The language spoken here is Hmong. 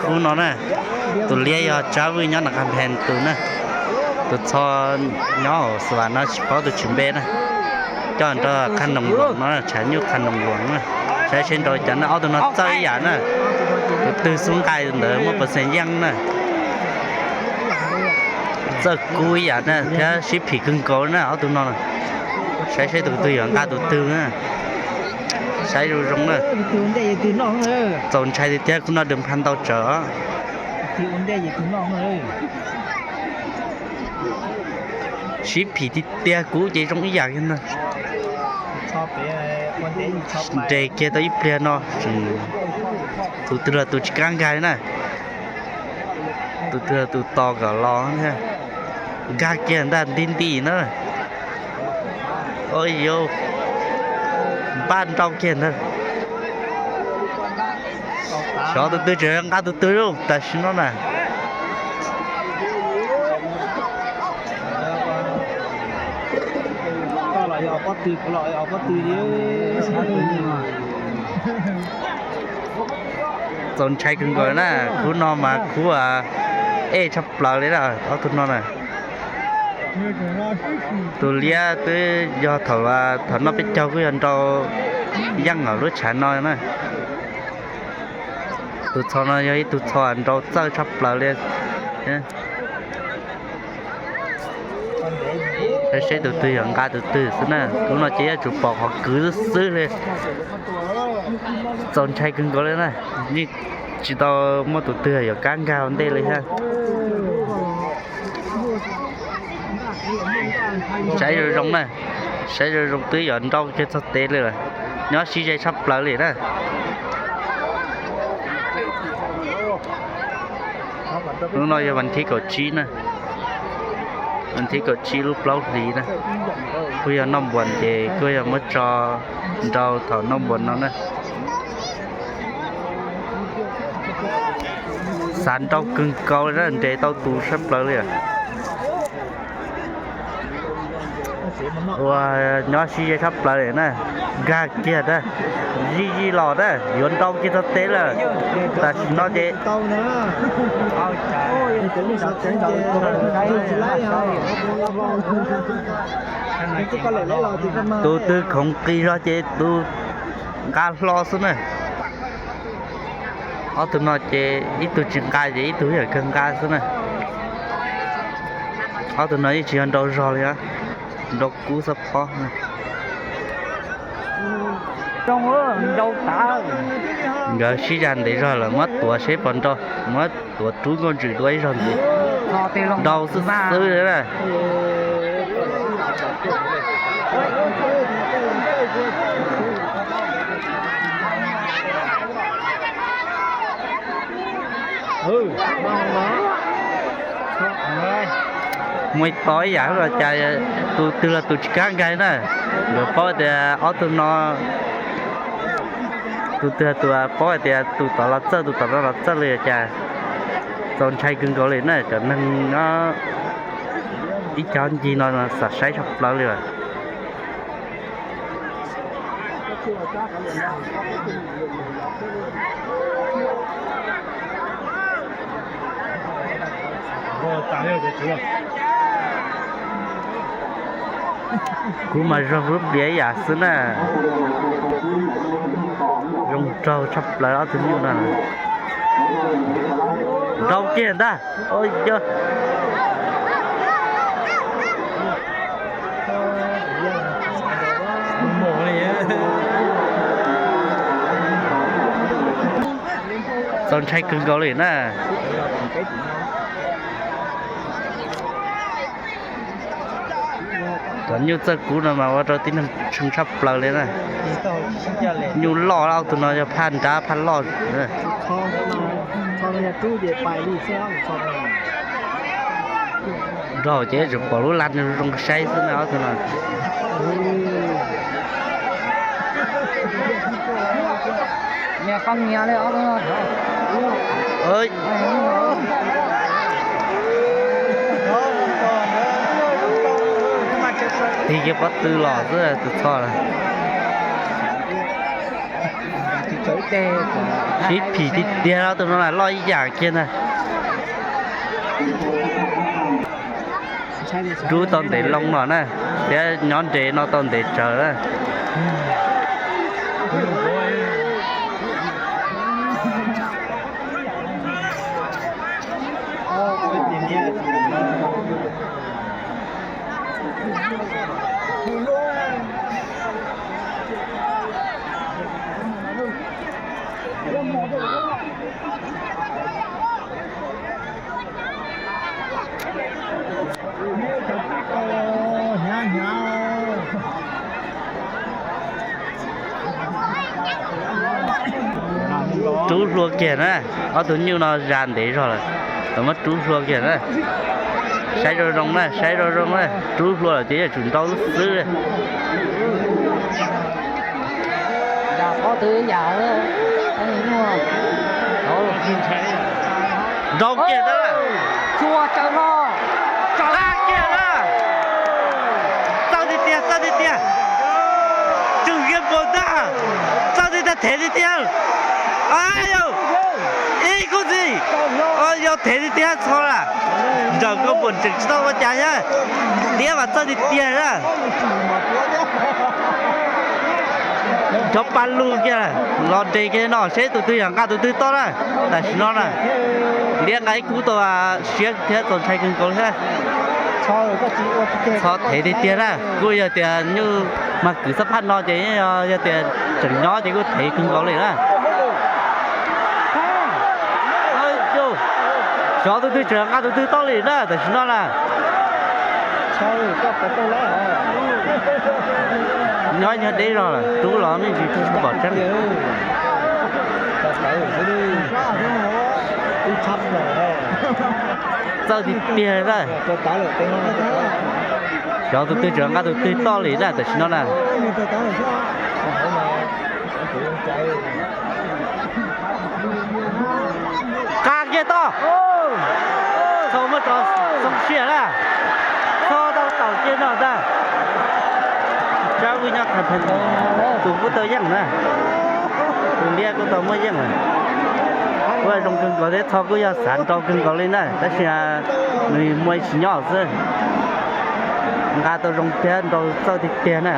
Khub no na, tus liab yog Tsab Vwj nyob Nas Khas Phees tus na, tus txho nyob hauv Xav Vam no tsis paub tus tswv npe na. Coj nrog Qhab Noog Luam no, tshav nyuj Qhab Noog Luam na. Saib seb nrau cas na, ob tug no txawj ib yam na. Tus twg xub nqaij ntawd muaj percent yeej na. Txawj kub ib yam na thiab sib phim kawg nkaus na ob tug no. Saib seb tus twg yuav nqa tus twg na. Saib zoo zoo na. Txaus ntshai tiag tiag, khub no dws pha ntau tsawv. Sib phim tiag tiag, kub ces zoo ib yam kiag ntag. Nres kiag tau ib pliag no, tus twg los tus tsis kam nkag na. Tus twg los tus tos kom los thiab. Nkag kiag ntag, nti nti na. Ua yau, npaj nrau kiag ntag. Xyov tus twg tseem nqa tus twg lauj tam sim no na. Txaus ntshai kawg nkaus na, khub no mas khub ej tshaj plaws li na, ob tug no na. Tus liab twb yog thaum, thaum noj peb caug kuj yog nrau yeej lub tshav no na. Tus txho no yog ib tug txho nrau txawj tshaj plaws li. Saib seb tus twg yuav nqa tus twg xwb na. Khub no ces yuav tsum pom qhov kwv xwb li. Txaus ntshai kawg nkaus li na. Yeej tsis tau muaj tus twg yuav kam nkag ua ntej li thiab. Saib zoo zoo na, saib zoo zoo twb yuav nrau kiag txog tes li lawm. Nyob sib ze tshaj plaws li na. Hnub no yog vas thib kaum tsib na, vas thib kaum tsib lub plaub hlis na. Kuj yog noj npuas ces kuj yog muab tso nrau thaum noj npuas no na. Xav nrau kawg nkaus li na, nres tau tus tshaj plaws li. Ua, nyob sib ze tshaj plaws li na, nkag kiag na, zij zij los na, yuav nrau kiag txog teb lawm. Tam sim no ces tus twg khoov qis zog ces tus nqa hlo xwb na. Ob tug no ces ib tug tsis nqa ces ib tug yam kawg nqa xwb na. Ob tug no yeej tsis yog nrau zog li, nrau kub xab phob. Nkawd sib zam ntev zog lawm, muab tuav seb puas nrau, muab tuav rub nkauj ntsws dua ib zaug ntxiv. Nrau xwb xwb li na. Muaj ib tog ib yam los cas tus twg los tus tsis kam nkag na. Nkawd paub tias ob tug no, tus twg tus paub hais tias tus tom los txawj tus tom no los txawj li cas. Txaus ntshai kawg nkaus li na, cov neeg nyob ib cov ncig no xav saib tshaj plaws li as. Kuv mas zog lub pliav ib yam xwb na. Zoo nraug tshaj plaws ob tug nyuj no. Nrau kiag ntag. Txaus ntshai kawg nkaus li na. Cov nyuj txawj kub no mas ua rau tib neeg tshee tshaj plaws li na. Nyuj loj, ob tug no yog phaj nrab phaj loj. Nraug ces tseem pom lub laj zoo saib xwb na ob tug no. Tig kiag pob tw los xwb tus txho lawm. Sib phim tiag tiag, tus no loj ib yam kiag ntag. Rub tau ntev loo los na, thiab nyob nres no tau ntev tsawv na. Rub hlua kiag na, ob tug nyuj no zas ntev zog lawm, tau muab rub hlua kiag na. Saib zoo zoo na, saib zoo zoo na, rub hlua lawm ces yuav tsum nrau xwb. Nrau kiag na. Qab kiag na. Txawj tiag tiag, txawj tiag tiag. Tswm Kiab Npaum ntag, txawj tiag tiag, thev tiag tiag. Yog ib khub ntxiv, yog thev tiag tiag txho lawm. Ntsawm Kiab Npaum tseem tsis tau ua cas thiab, tiab mas txawj tiag tiag na. Cov pa lug kiag los nres kiag no seb tus twg yog nqa tus twg toj na. Tam sim no na, liab nqa ib khub tau siab thiab txaus ntshai kawg nkaus li thiab. Txho thev tiag tiag na, kuj yog tias nyuj mag kwv xab phaj no ces yog tias tseem nyob ces kuj thev kawg nkaus li na. Xyov tus twg tseem nqa tus twg toj li na tam sim no na. Nyob nyob deb zog lawm, rub los me ntsis tsis pom tseeb. Txawj tiag tiag na. Xyov tus twg tseem nqa tus twg toj li na tam sim no na. Qab kiag toj. Txho muab tso xoo siab na. Txho tau taum kiag no ntag. Tsab Vwj nyob Khas Phees, tus kuj tau yeej na. Tus liab kuj tau muab yeej lawm. Kuj zoo kawg nkaus thiab, Txho kuj yog xav nrau kawg nkaus li na, tab sis nws muaj ib sim nyob xwb. Nqa tau zoo thiab nrau txawj tiag tiag na.